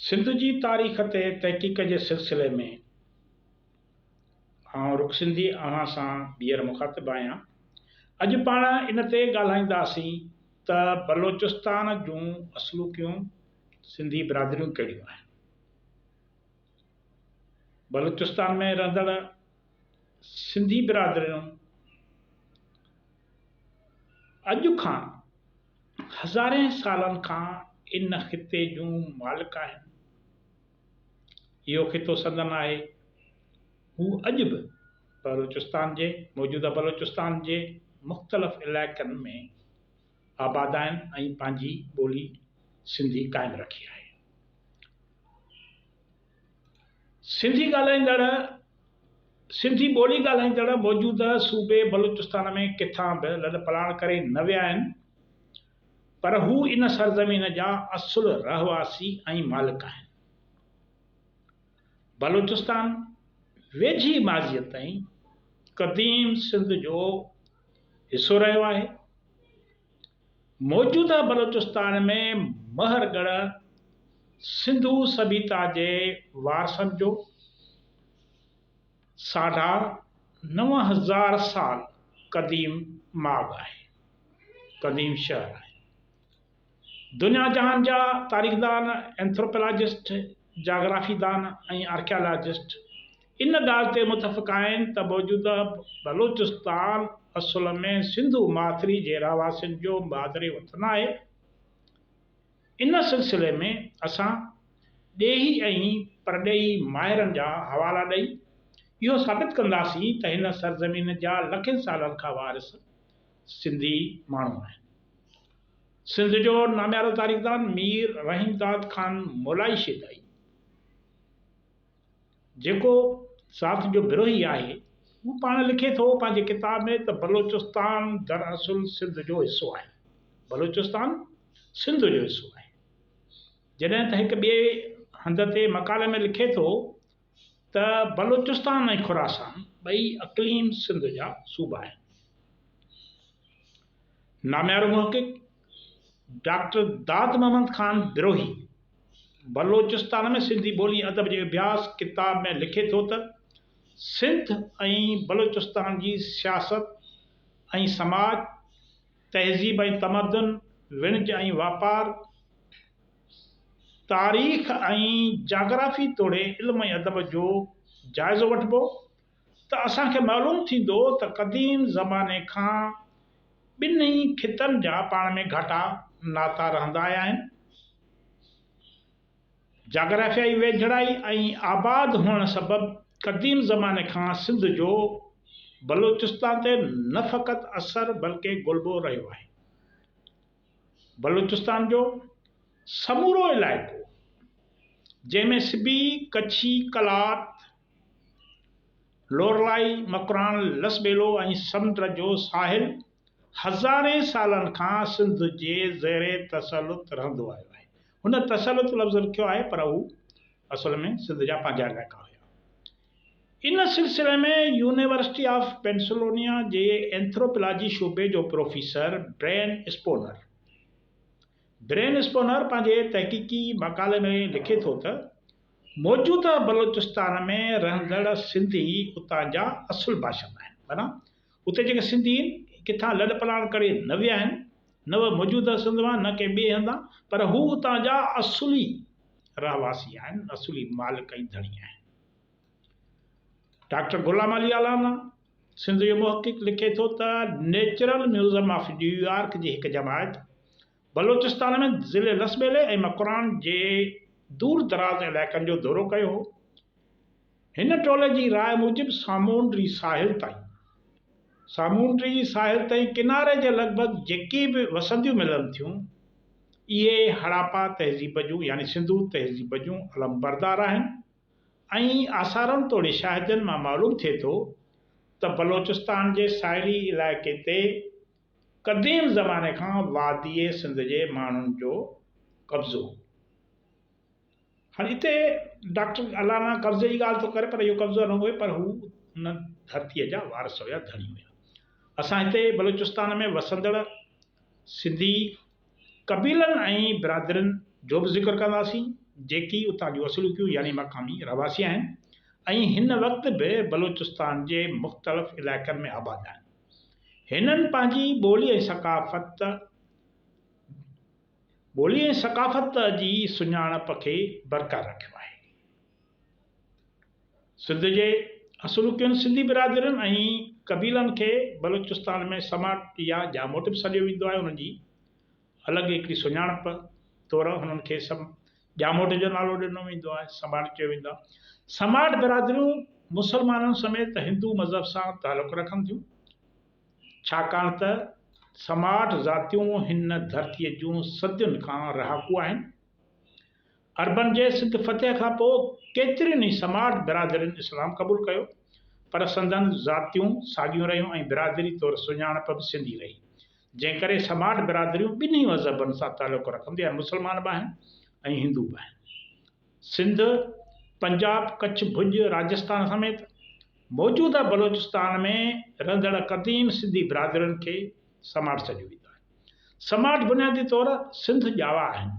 سنڌ جي تاريخ تي تحقيق جي سلسلي ۾ آئون رڪ سنڌي اوهان سان ٻيهر مخاطب آهيان. اڄ پاڻ ان تي ڳالهائينداسين ته بلوچستان جون اصلوڪيون سنڌي برادريون ڪهڙيون آهن. بلوچستان ۾ رهندڙ سنڌي برادريون اڄ کان هزارين سالن کان ان خطي جون مالڪ آهن. اهو خطو سندن آهي. هو اڄ به بلوچستان جي موجوده بلوچستان جي مختلف علائقن ۾ آباد آهن ۽ پنهنجي ٻولي سنڌي قائم رکي آهي. سنڌي ڳالهائيندڙ سنڌي ٻولي ڳالهائيندڙ موجوده صوبي بلوچستان ۾ ڪٿان به لڏپلاڻ ڪري نه ويا آهن پر هو ان سرزمين جا اصل رهواسي ۽ مالڪ آهن. بلوچستان ويجهي ماضيء تائين قديم سنڌ جو حصو رهيو آهي. موجوده بلوچستان ۾ مهرڳڙهه سنڌو سڀيتا جي وارثن جو ساڍا 9000 سال قديم ماڳ آهي، قديم شهر آهي. دنيا جهان جا تاريخدان، اينٿروپولاجسٽ، جاگرافيدان ۽ آرڪيالاجسٽ ان ڳالهه تي متفق آهن ته موجوده بلوچستان اصل ۾ سنڌو ماٿري جي رهواسين جو مادري وطن آهي. ان سلسلي ۾ اسان ڏيهي ۽ پرڏيهي ماهرن جا حوالا ڏئي اهو ثابت ڪنداسين ته هن سرزمين جا لکين سالن کان وارث سنڌي ماڻهو آهن. سنڌ جو ناميارو تاريخدان مير رحيمداد خان مولائي شيدائي جيڪو ذات جو بروهي آهي، هو پاڻ لکي ٿو پنهنجي ڪتاب ۾ ته بلوچستان دراصل سنڌ جو حصو آهي. بلوچستان سنڌ جو حصو آهي. جڏهن ته هڪ ٻئي هنڌ تي مقالي ۾ لکي ٿو ته بلوچستان ۽ خراسان ٻئي اقليم سنڌ جا صوبا آهن. ناميارو محقق ڊاڪٽر داد محمد خان بروهي بلوچستان ۾ سنڌي ٻولي ۽ ادب جي اڀياس ڪتاب ۾ لکي ٿو ته سنڌ ۽ بلوچستان جي سياست ۽ سماج، تهذيب ۽ تمدن، وڻج ۽ واپار، تاريخ ۽ جاگرافي توڙي علم ۽ ادب جو جائزو وٺبو ته اسان کي معلوم ٿيندو ته قديم زماني کان ٻنهي خطن جا پاڻ ۾ گهاٽا ناتا رهندا آيا آهن. جاگرافيائي ويجهڙائي ۽ آباد هئڻ سبب قديم زماني کان سنڌ جو بلوچستان تي نه فقط اثر بلڪه غلبو رهيو آهي. بلوچستان جو سمورو علائقو جنهن ۾ سبي، ڪڇي، قلات، لورلائي، مڪران، لسٻيلو ۽ سمنڊ جو ساحل هزارين سالن کان سنڌ جي زير تسلط رهندو آيو آهي. هن تسلط لفظ لکيو آهي پر هو اصل ۾ سنڌ جا پنهنجا علائقا هيا. ان سلسلي ۾ يونيورسٽي آف پينسلونيا جي اينٿروپلاجي شعبي جو professor brain Spooner Brain Spooner پنهنجي تحقيقي مقالي ۾ لکي ٿو ته موجوده بلوچستان ۾ رهندڙ سنڌي اتان جا اصل باشندا آهن معنيٰ اتي جيڪي سنڌي آهن ڪٿان لڏ پلاڻ ڪري نه ويا آهن نه موجوده سنڌ مان نه ڪنهن ٻئي هنڌان پر هو اتان جا اصلي رهواسي آهن اصلي مالڪ ۽ ڌڻي آهن. ڊاڪٽر غلام علي الانا سنڌ جو محقق لکي ٿو ته نيچرل ميوزم آف نيويارڪ جي هڪ جماعت بلوچستان ۾ ضلعي لسٻيلي ۽ مڪران جي دور دراز علائقن جو دورو ڪيو هو. هن ٽولي جي راء موجب سامونڊي ساحل تائين سامونڊي ساحل تائين ڪناري جي لڳ ڀڳ جيڪي به وسنديون ملن ٿيون اهي هڙاپا تهذيب جون يعني سنڌو تهذيب جون علمبردار آهن. ۽ آثارن توڙي شاهدين مان معلوم ٿئي ٿو ته بلوچستان جي ساحلي علائقي تي قديم زماني کان واديء سنڌ جي ماڻهن جو قبضو هو. هاڻي هتي ڊاڪٽر الانا قبضي جي ڳالهه ٿو ڪري پر اهو قبضو نه هو پر هو ان ڌرتيء جا وارث هيا ڌڻي هيا. اسان هتي بلوچستان ۾ وسندڙ سنڌي قبيلن ۽ برادرين جو به ذڪر ڪنداسين. جيڪي اتان جون اصلوڪيون يعني مقامي رهواسي آهن ۽ هن وقت به بلوچستان جي مختلف علائقن ۾ آباد آهن. هنن پنهنجي ٻولي ۽ ثقافت ٻولي ۽ ثقافت جي سڃاڻپ کي برقرار رکيو آهي. سنڌ جي اصلوڪين سنڌي برادرين ۽ قبيلن کي بلوچستان ۾ سماٽ يا ڄاموٽ به سڏيو ويندو آهي. انهن جي الڳ هڪڙي سڃاڻپ طور هنن کي ڄاموٽ جو نالو ڏنو ويندو آهي، سماٽ چيو ويندو آهي. سماٽ برادريون مسلمانن سميت هندو مذهب سان تعلق رکن ٿيون، ڇاڪاڻ ته سماٽ ذاتيون هن ڌرتيء جون صدين کان رهاڪو آهن. عربن جي سنڌ فتح کان پوء ڪيترين ئي سماٽ برادرين اسلام قبول ڪيو، پر سندن ذاتيون ساڳيون رهيون ۽ برادري طور سڃاڻپ به سنڌي رهي، جنهن ڪري سماٽ برادريون ٻنهي مذهبن سان تعلق رکندي ۽ مسلمان به آهن ۽ هندو به آهن. سنڌ، پنجاب، ڪڇ، ڀڄ، راجستان سميت موجوده بلوچستان ۾ رهندڙ قديم سنڌي برادرين کي سماٽ سڏيو ويندو آهي. سماٽ بنيادي طور سنڌ ڄاوا آهن.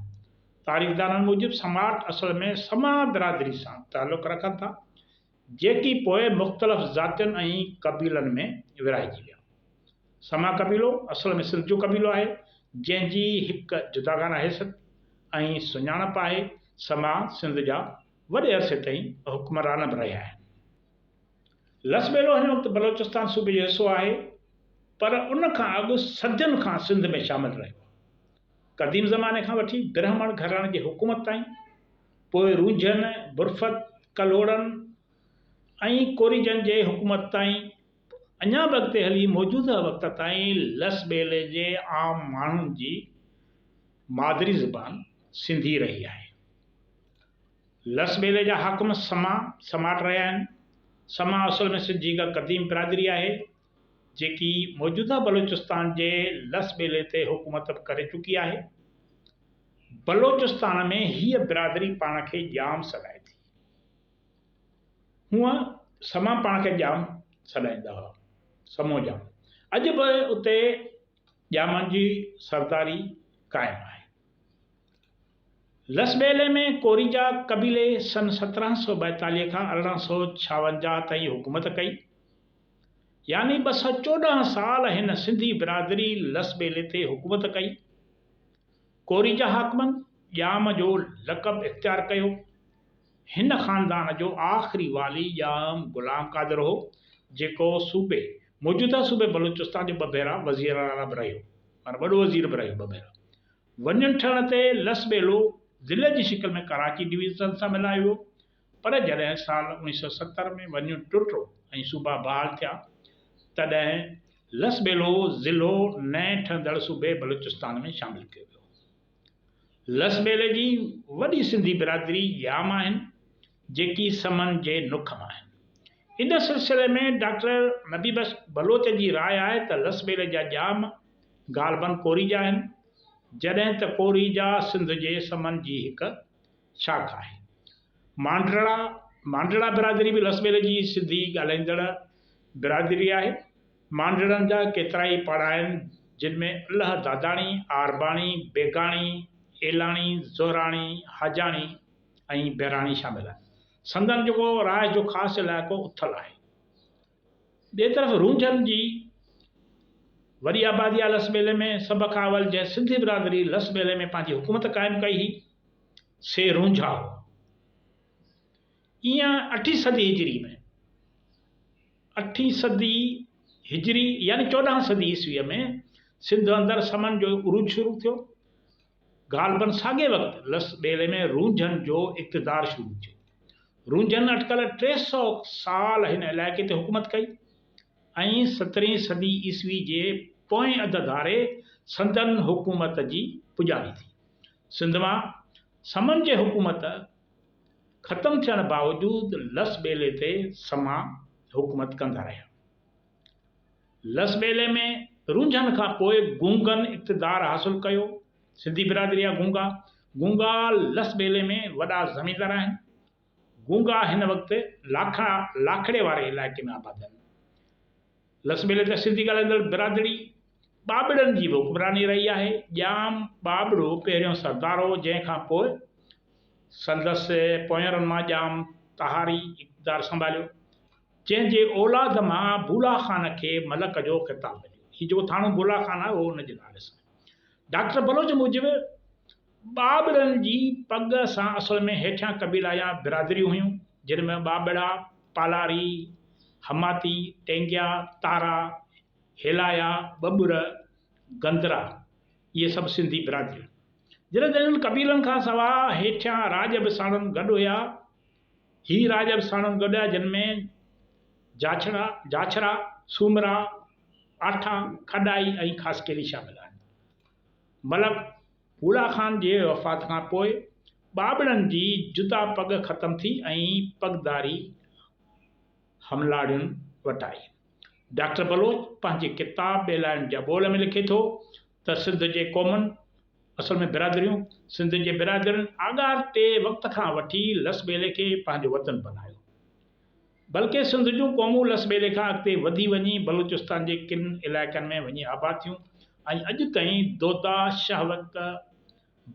تاريخدانن موجب سماٽ اصل ۾ سما برادري سان تعلق رکن ٿا، جيڪي پوء مختلف ذاتين ۽ قبيلن ۾ ورهائجي ويا. سما قبيلو اصل ۾ سنڌ جو قبيلو آهي، جنهن جي هڪ جداگانه حيثيت ۽ سڃاڻپ آهي. سما سنڌ جا وڏي عرصي تائين حڪمران به رهيا آهن. لس ٻيلو هن وقت بلوچستان صوبي جو حصو آهي، پر ان کان اڳ صدين کان سنڌ ۾ شامل رهيو آهي. قديم زماني کان وٺي برهمڻ گهراڻي جي حڪومت تائين، پوء رونجهن، برفت، ڪلهوڙن ۽ ڪوريجن جي حڪومت تائين، اڃا به اڳتي هلي موجوده وقت تائين لس ٻيلي جي عام ماڻهن جي مادري زبان سنڌي رهي آهي. لس ٻيلي جا حاڪم سما، سماٽ رهيا آهن. سما اصل ۾ سنڌ جي هڪ قديم برادري آهي. جيڪي موجوده بلوچستان جي لس ٻيلي تي حڪومت به ڪري چڪي آهي. بلوچستان ۾ هيء برادري پاڻ کي ڄام سڏائي ٿي. هونء سما پاڻ کي ڄام سڏائيندا هئا، سمو ڄام. اڄ به اتي ڄامن جي سرداري قائم آهي. لس ٻيلي ۾ ڪوريجا قبيلي سن 1742 کان 1856 تائين حڪومت ڪئي. يعني 214 سال هن سنڌي برادري لس ٻيلي تي حڪومت ڪئي. ڪوريجا حاڪمن ڄام جو لقب اختيار ڪيو. هن خاندان جو آخري والي ڄام غلام قادر هو، جيڪو صوبي موجوده صوبي بلوچستان جو ٻه ڀيرا وزيراعليٰ به رهيو، معنيٰ وڏو وزير به رهيو ٻه ڀيرا. وڃڻ ٺهڻ تي لس ٻيلو ضلعي جي شڪل ۾ ڪراچي ڊويزن سان ملايو ويو، پر جڏهن سال 1970 ۾ وڃڻ ٽٽو ۽ صوبا بحال ٿيا، تڏهن لس ٻيلو ضلعو نئين ٺهندڙ صوبي بلوچستان ۾ شامل ڪيو ويو. لس ٻيلي جي وڏي سنڌي برادري ڄام آهن، جيڪي سمن جي نک مان آهن. ان سلسلي ۾ ڊاڪٽر نبي بخش بلوچ جي راء آهي ته لس ٻيلي جا ڄام غالباً ڪوريجا آهن، جڏهن ته ڪوريجا سنڌ جي سمن جي هڪ شاخ آهي. مانڊڙا، مانڊڙا برادري به لس ٻيلي جي سنڌي ڳالهائيندڙ برادري آهي. مانڊڙن جا ڪيترائي پاڙا آهن، جن ۾ الهه داداڻي، آرباڻي، بيگاڻي، ايلاڻي، زهراڻي، حاجاڻي ۽ بهراڻي شامل آهن. سندن جيڪو رهائش جو خاص علائقو اٿل آهي. ٻئي طرف رونجهن جي وڏي آبادي آهي لس ٻيلي ۾. سڀ کان اول جنهن سنڌي برادري لس ٻيلي ۾ پنهنجي حڪومت قائم ڪئي هئي، سي رونجها هئا. ايئن اٺين صدي هجري ۾ اٺين صدي هجري يعني 14 صدي عيسويء ۾ سنڌ اندر سمن جو عروج شروع ٿيو. غالباً ساڳئي وقت لس ٻيلي ۾ رونجهن جو اقتدار شروع ٿيو. رونجهن اٽڪل 300 سال هن علائقي تي حڪومت ڪئي ۽ سترهين صدي عيسوي جي پوئين اڌ ڌاري سندن حڪومت جي پڄاڻي ٿي. سنڌ مان سمن جي حڪومت ختم ٿيڻ باوجود لس ٻيلي تي سما حڪومت ڪندا رهيا. لس ٻيلي ۾ رونجهن کان پوء گونگن اقتدار حاصل ڪيو. سنڌي برادري جا گونگا، گونگا لس ٻيلي ۾ وڏا زميندار آهن. گونگا هن وقت لاکڙا، لاکڙي واري علائقي ۾ آباد آهن. لس ٻيلي تي سنڌي ڳالهائيندڙ برادري ٻاٻڙن جي به حڪمراني رهي آهي. ڄام ٻاٻڙو پهريون سردار هو، جنهن کان پوء سندس پوئينرن مان ڄام طاهري اقتدار سنڀاليو، جنهن جي اولاد مان بولا خان کي ملڪ جو خطاب مليو. هي جيڪو ٿاڻو بولا خان آهي، اهو ان جي نالي سان آهي. ڊاڪٽر بلوچ موجب ٻاٻڙن جي پڳ سان اصل ۾ هيٺيان قبيلا يا برادريون هيون، جن ۾ ٻاٻڙا، پالاري، حماتي، ٽينگيا، تارا، هيلايا، ٻٻر، گندرا، اهي سڀ سنڌي برادريون. جڏهن ته انهن قبيلن کان سواء هيٺيان راڄ به ساڻن گڏ هيا. هي راڄ به ساڻن گڏ هيا، جن ۾ جاڇڙا، جاڇرا، سومرا، آٺا، کڏائي ۽ خاصخيلي شامل آهن. ملڪ ڀولا خان جي وفات کان پوء ٻاٻڙن جي جدا پڳ ختم ٿي ۽ پڳداري حملاڙين وٽ آئي. ڊاڪٽر بلوچ پنهنجي ڪتاب ٻيلائن جا ٻول ۾ لکي ٿو ته سنڌ جي قومن، اصل ۾ برادريون، سنڌ جي برادرين آڳاٽي وقت کان وٺي لس ٻيلي کي پنهنجو وطن بنايو. بلڪه سنڌ جون قومون لس ٻيلي کان اڳتي وڌي وڃي بلوچستان جي ڪن علائقن ۾ وڃي آباد ٿيون ۽ اڄ تائين دودا، شهوڪ،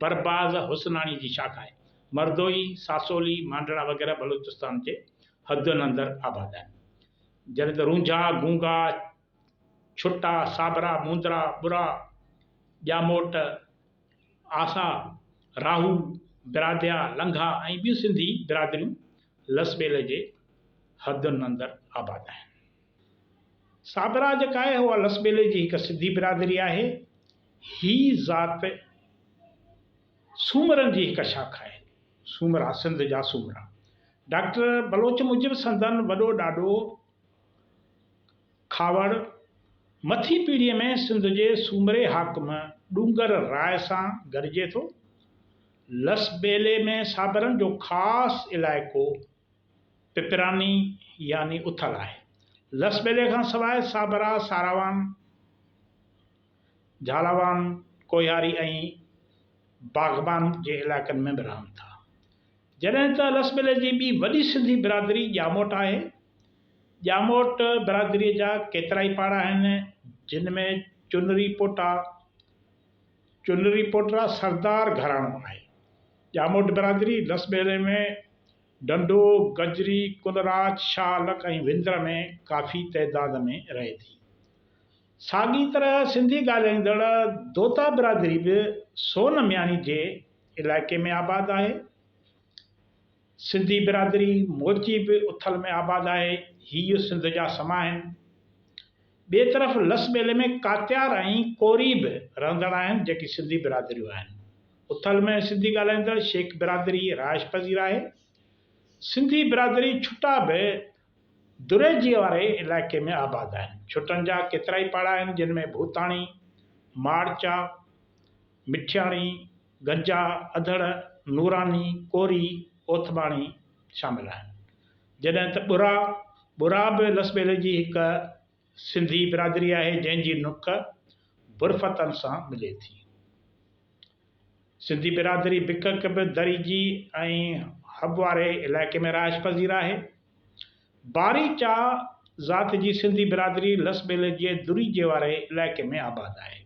برباز، حسناڻي جي شاخ آهي. مردوئي، ساسولي، مانڊڙا وغيره بلوچستان جي حدن اندر آباد آهن. جڏهن ته رونجها، گونگا، ڇٽا، صابرا، موندرا، ٻرا، ڄاموٽ، آسا، راهو، براديا، لنگها ۽ ٻيون سنڌي برادريون لسٻيلي جي حدن اندر آباد آهن. صابرا جيڪا آهي اها لسٻيلي جي هڪ سنڌي برادري آهي. هي ذات سومرن جي هڪ شاخ آهي. سومرا، سنڌ جا سومرا. ڊاڪٽر بلوچ موجب سندن وڏو ڏاڏو کهاوڙ مٿين پيڙهيء ۾ سنڌ جي سومري حاڪم ڏونگر راء سان گڏجي ٿو. لس ٻيلي ۾ صابرن جو خاص علائقو پپراني يعني اٿل آهي. لس ٻيلي کان سواء صابرا ساراوان، جھالاوان، ڪوهياري ۽ باغبان جي علائقن ۾ به رهن ٿا. جڏهن ته لسٻيلي جي ٻي وڏي سنڌي برادري ڄاموٽ آهي. ڄاموٽ برادريء جا ڪيترائي پاڙا آهن، جن ۾ چنري پوٽا، چنري پوٽرا سردار گهراڻو آهي. ڄاموٽ برادري لسٻيلي ۾ ڍنڍو، گجري، ڪنراچ، شاهه لڪ ۽ وندر ۾ ڪافي تعداد ۾ رهي ٿي. ساڳي طرح سنڌي ڳالهائيندڙ دوتا برادري به سون مياڻي جي علائقي ۾ آباد آهي. سنڌي برادري موچي به اٿل ۾ آباد آهي. هيء سنڌ جا سما آهن. ٻئي طرف لس ٻيلي ۾ ڪاتيار ۽ ڪوري به رهندڙ آهن جيڪي سنڌي برادريون آهن. اٿل ۾ سنڌي ڳالهائيندڙ شيخ برادري رهائش پذير آهي. سنڌي برادري ڇٽا به دريجي واري علائقي ۾ آباد آهن. ڇٽن جا ڪيترائي پاڙا آهن جن ۾ ڀوتاڻي، ماڙچا، مٺياڻي، گنجا، اڌڙ، نوراني، ڪوري، اوٿٻاڻي شامل آهن. جڏهن ته ٻرا، ٻرا به لسٻيلي جي هڪ سنڌي برادري آهي جنهن جي نڪ برفتن سان ملي ٿي. سنڌي برادري بڪڪ به دريجي ۽ حب واري علائقي ۾ رهائش پذير آهي. باريچا ذات جي سنڌي برادري لسٻيلي جي دريجي واري علائقي ۾ آباد آهي.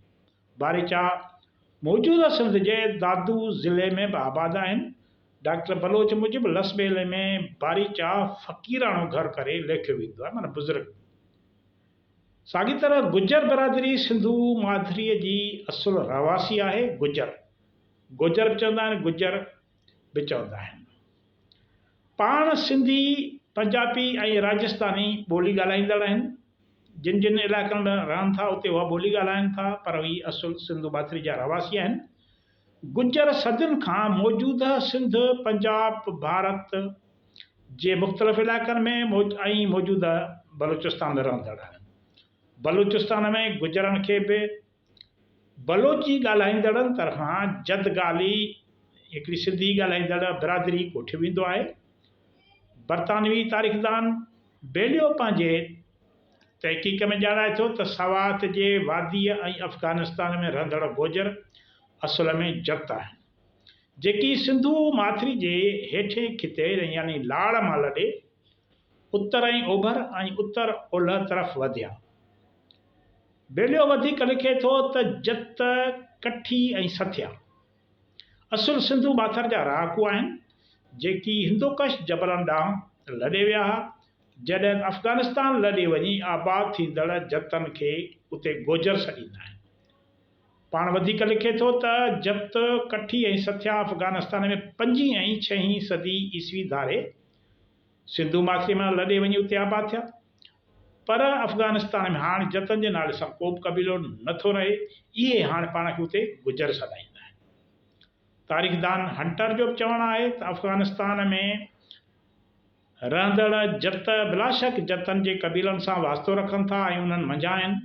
باريچا موجوده سنڌ جي دادو ضلعي ۾ به آباد آهن. ڊاڪٽر بلوچ موجب لسٻيلي ۾ باريچا فقيراڻو گهر ڪري ليکيو ويندو آهي معنيٰ بزرگ. ساڳي طرح گجر برادري سنڌو ماٿريء جي اصل رهواسي آهي. گجر، گوجر به چوندا آهن، گجر به چوندا آهن. پاڻ سنڌي، پنجابي ۽ راجستاني ٻولي ڳالهائيندڙ آهن. جن جن علائقن ۾ رهن ٿا اتي اها ٻولي ڳالهائين ٿا پر اهي اصل سنڌو ماٿري جا رهواسي آهن. گجر صدين کان موجوده سنڌ، پنجاب، ڀارت جي مختلف علائقن ۾ ۽ موجوده بلوچستان ۾ رهندڙ آهن. بلوچستان ۾ گجرن کي به بلوچي ڳالهائيندڙن طرفان جدگالي هڪڙي سنڌي ڳالهائيندڙ برادري ڪوٺيو ويندو آهي. برطانوي تاريخدان بيليو پنهنجي تحقيق ۾ ڄاڻائي ٿو ته سوات جي واديء ۽ افغانستان ۾ رهندڙ گوجر اصل ۾ جت آهن، جيڪي سنڌو ماٿري جي هيٺئين خطي يعني لاڙ مان لڏي اتر ۽ اوڀر ۽ اتر اولهه طرف وڌيا. بيليو وڌيڪ لکي ٿو ته جت، ڪٺي ۽ سٿيا اصل سنڌو ماٿر جا رهاڪو آهن. جيڪي هندوڪش جبلن ڏانهن لڏي ويا ها، جڏهن ته افغانستان لڏي وڃي آباد ٿيندڙ جتن کي اتي گوجر سڏيندا آهن. پاڻ وڌيڪ لکي ٿو ته جت، ڪٺي ۽ سٿيا افغانستان ۾ پنجين ۽ ڇهين صدي عيسوي ڌاري سنڌو ماٿري مان لڏي وڃي اتي آباد ٿيا. پر افغانستان ۾ هاڻ جتن جي نالي سان ڪوبه قبيلو نه ٿو رهي، اهي هاڻ پاڻ کي اتي گجر سڏائيندا آهن. تاريخدان هنٽر جو به چوڻ آهي ته افغانستان ۾ رهندڙ جت بلاشڪ جتن جي قبيلن سان واسطو رکن ٿا ۽ انهن منجهان آهن.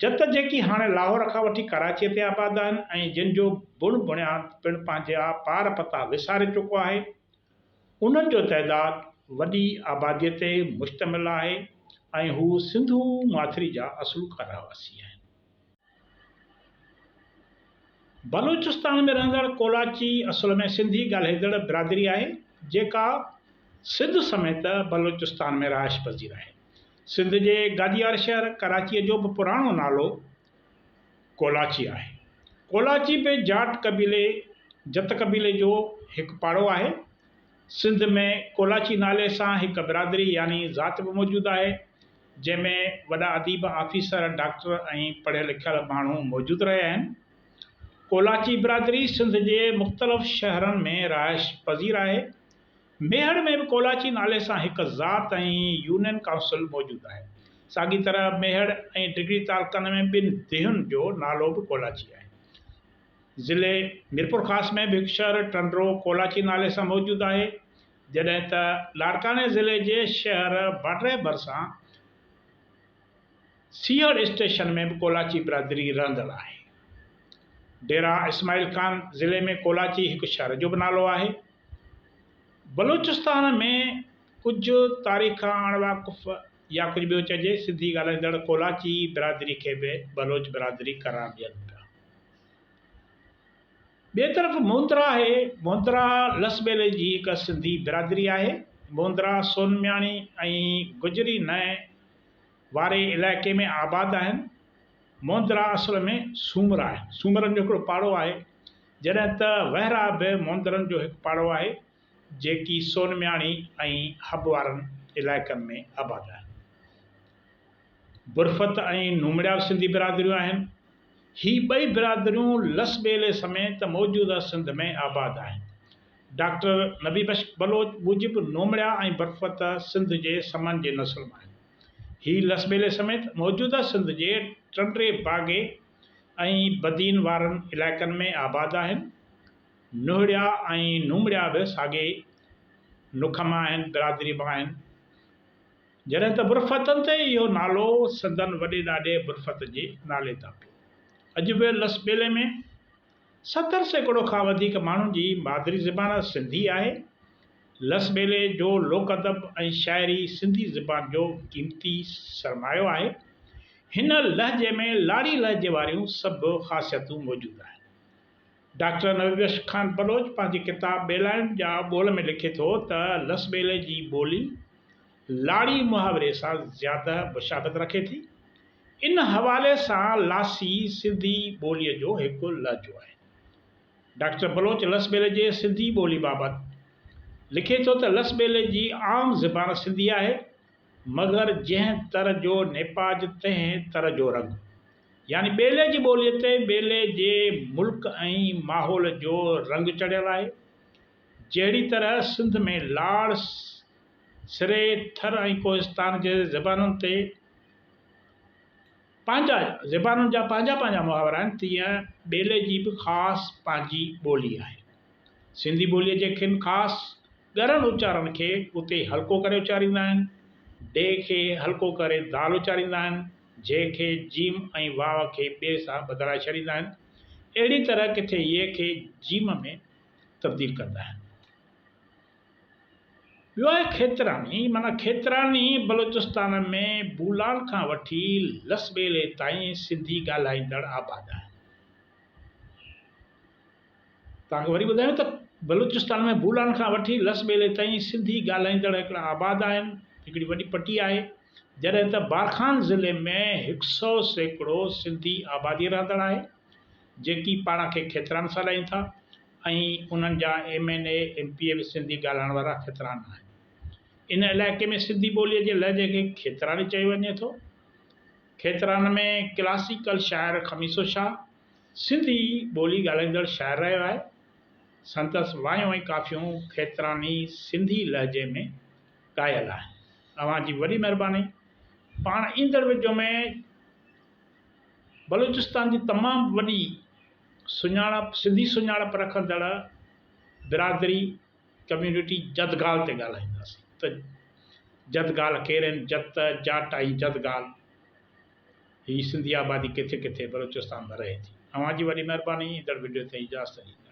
جت جيڪي هاڻي لاهور کان وٺي ڪراچيء تي آباد آهن ۽ جن جو بڻ بڻياد پڻ پنهنجا پار پتا وساري چڪو آهي، انهن جو تعداد وڏي آباديء تي مشتمل آهي ۽ هو سنڌو ماٿري جا اصلوڪا رهواسي آهن. بلوچستان ۾ رهندڙ ڪولاچي اصل ۾ سنڌي ڳالهائيندڙ برادري آهي، جيڪا سنڌ سميت بلوچستان ۾ رهائش پذير آهي. سنڌ جي گادي واري شهر ڪراچيء جو به پراڻو نالو ڪولاچي آهي. ڪولاچي به جاٽ قبيلي، جت قبيلي جو هڪ پاڙو آهي. سنڌ ۾ ڪولاچي نالي سان هڪ برادري يعني ذات به موجود آهي. جنهن ۾ وڏا اديب، آفيسر، ڊاڪٽر ۽ پڙهيل لکيل ماڻهو موجود رهيا آهن. ڪولاچي برادري سنڌ جي مختلف شهرن ۾ رهائش پذير آهي. ميهڙ ۾ به ڪولاچي نالي سان هڪ ذات ۽ يونين ڪائونسل موجود آهي. ساڳي طرح ميهڙ ۽ ڊگهڙي تعلقن ۾ ٻن ديهن جو نالو به ڪولاچي آهي. ضلعي ميرپورخاص ۾ به هڪ شهر ٽنڊو ڪولاچي نالي سان موجود آهي. جڏهن ته لاڙڪاڻي ضلعي جي شهر باڊري ڀرسان سيهڙ اسٽيشن ۾ به ڪولاچي برادري رهندڙ آهي. ڊيرا اسماعيل خان ضلعي ۾ ڪولاچي هڪ شهر جو به نالو آهي. بلوچستان ۾ ڪجهه تاريخ کان اڻ واقف يا ڪجهه ٻيو چئجي سنڌي ڳالهائيندڙ ڪولاچي برادري کي به بلوچ برادري قرار ڏين پيا. ٻئي طرف موندرا آهي. موندرا لس ٻيلي جي هڪ سنڌي برادري آهي. موندرا سونمياڻي ۽ گجري نئه واري علائقي ۾ آباد آهن. موندرا اصل ۾ سومرا آهن. سومرن جو هڪڙو پاڙو آهي. جڏهن ته وهرا به موندرن جو هڪ پاڙو آهي، جيڪي سونمياڻي ۽ حب وارن علائقن ۾ آباد آهن. برفت ۽ نومڙيا به سنڌي برادريون آهن. هي ٻئي برادريون لس ٻيلي سميت موجوده سنڌ ۾ آباد آهن. ڊاڪٽر نبي بخش بلوچ موجب نومڙيا ۽ برفت سنڌ جي سمن جي نسل مان آهن. هي لس ٻيلي سميت موجوده سنڌ جي ٽنڊي باگي ۽ بدين وارن علائقن ۾ آباد آهن. نوهڙيا ۽ نومڙيا به ساڳئي نک مان آهن، برادري مان آهن. جڏهن ته برفتن تي اهو نالو سندن وڏي ڏاڏي برفت جي نالي تان پيو. اڄ به لس ٻيلي ۾ 70% کان وڌيڪ ماڻهن جي مادري زبان سنڌي آهي. لس ٻيلي جو لوڪ ادب ۽ شاعري سنڌي زبان جو قيمتي سرمايو آهي. هن لهجي ۾ لاڙي لهجي واريون سڀ خاصيتون موجود آهن. ڊاڪٽر نبي بخش خان بلوچ پنهنجي ڪتاب ٻيلائن جا ٻول ۾ لکي ٿو ته لس ٻيلي جي ٻولي لاڙي محاوري سان زياده مشابهت رکي ٿي. ان حوالي سان لاسي سنڌي ٻوليء جو هڪ لهجو آهي. ڊاڪٽر بلوچ لس ٻيلي جي سنڌي ٻولي بابت لکي ٿو ته لس ٻيلي جي عام زبان سنڌي آهي، مگر جنهن تر جو نيپاج تنهن تر جو رنگ. يعني ٻيلي جي ٻوليء تي ٻيلي جي ملڪ ۽ ماحول جو رنگ چڙهيل آهي. جهڙي طرح سنڌ ۾ لاڙ، سري، ٿر ۽ ڪوهستان جي زبانن تي پنهنجا زبانن جا پنهنجا پنهنجا محاورا آهن، تيئن ٻيلي جي به خاص پنهنجي ٻولي آهي. سنڌي ٻوليء جي ڪن خاص ڳرن اچارن کي اتي هلڪو ڪري اچاريندا آهن. ڊي کي هلڪو ڪري دال اچاريندا آهن، جي کي جيم ۽ واء کي ٻي سان بدلائي ڇڏيندا آهن. اهڙي طرح ڪٿي يي کي جيم ۾ تبديل ڪندا آهن. ٻيو آهي کيتراني، معنيٰ کيتراني بلوچستان ۾ بولان کان وٺي لس ٻيلي تائين سنڌي ڳالهائيندڙ آباد آهن. توهان کي وري ٻڌايون ته بلوچستان ۾ بولان کان وٺي لس ٻيلي تائين سنڌي ڳالهائيندڙ هڪڙا آباد آهن، هڪڙي وڏي پٽي آهي، جڏهن ته بارخان ضلعي ۾ 100% سنڌي آبادي رهندڙ آهي، جيڪي پاڻ کي کيتران سڏائين ٿا. ۽ انهن جا M N A, M P A به سنڌي ڳالهائڻ وارا کيتران آهن. ان علائقي ۾ سنڌي ٻوليء جي لهجي کي کيتراني چيو وڃي ٿو. کيتران ۾ ڪلاسيڪل شاعر خميسو شاهه سنڌي ٻولي ڳالهائيندڙ شاعر رهيو آهي. سندس وايون ۽ ڪافيون کيتراني سنڌي لهجي ۾ ڳايل آهن. اوهان جي وڏي مهرباني. پاڻ ايندڙ وڊيو ۾ بلوچستان جي تمام وڏي سڃاڻپ سنڌي سڃاڻپ رکندڙ برادري ڪميونٽي جدگال تي ڳالهائينداسين ته جدگال ڪير آهن جت جاٽ ۽ جدگال هي سنڌي آبادي ڪٿي ڪٿي بلوچستان ۾ رهي ٿي اوهان جي وڏي مهرباني ايندڙ وڊيو تائين اجازت ڏيندا.